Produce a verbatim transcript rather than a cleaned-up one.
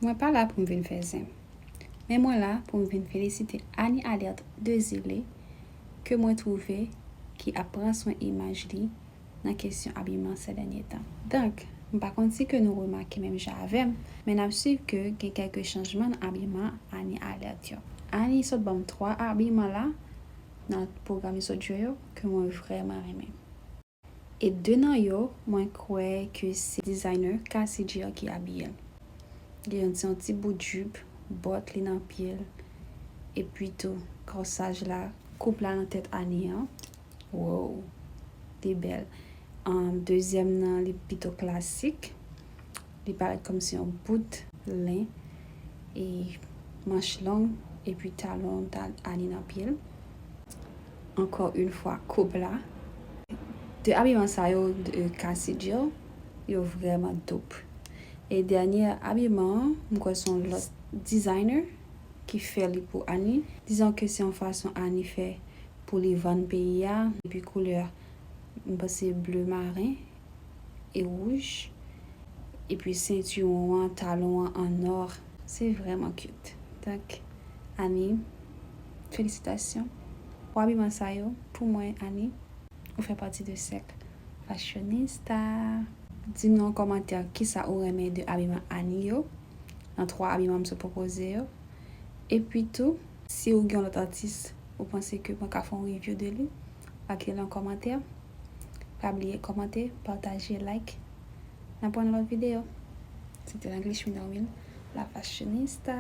Mwen pa la pou m vin fè zen. Men mwen la pou m vin felisite Annie Alerte de Zile, ke mwen twouve ki ap pran swen imaj li nan kesyon abiman sè dènye tan. Donk, m pa konn si ke nou remake menm jan avè m, men n ap swiv ke gen kèlke chanjman nan abiman Annie Alerte yo. Annie sot ban m twa abiman la nan pwogram li sot jwe yo ke mwen vrèman renmen. E de nan yo, mwen kwè ke se designer Cassie Jill ki abiye l. Gen yon ti, yon ti bout jip, bòt li nan pye l, epi tou kòsaj la, koup la nan tèt Annie an. Wow, li bèl. Um, dezyèm nan, li pito klasik. Li parèt kòmsi yon bout len e manch long, epi talon ta Annie nan pye l. Ankò yon fwa, koup la. De abiman sa yo de Cassie Jill, yo vrèman dope. E dènye abiman an, m kwè se yon lòt designer ki fè li pou Annie. Dizon ke se yon fason Annie fè pou li vann peyi a. Epi koulè, m panse ble maren e wouj. Epi sentiwon an, talon an an nò. Se vrèman cute. Donk, Annie, felisitasyon. Pou abiman sa yo, pou mwen, Annie, ou fè pati de sèk fashionista. Di m nan yon kòmantè kisa ou renmen de abiman Annie yo, nan twa abiman m sot pwopoze yo. Epi tou, si ou gen yon lòt atis, ou panse ke mwen ka fè yon review de li, pa kite l nan kòmantè. Pa bliye kòmante, pataje, like. N ap wè nan lòt videyo. Se te Langlish Minawil, la fashionista.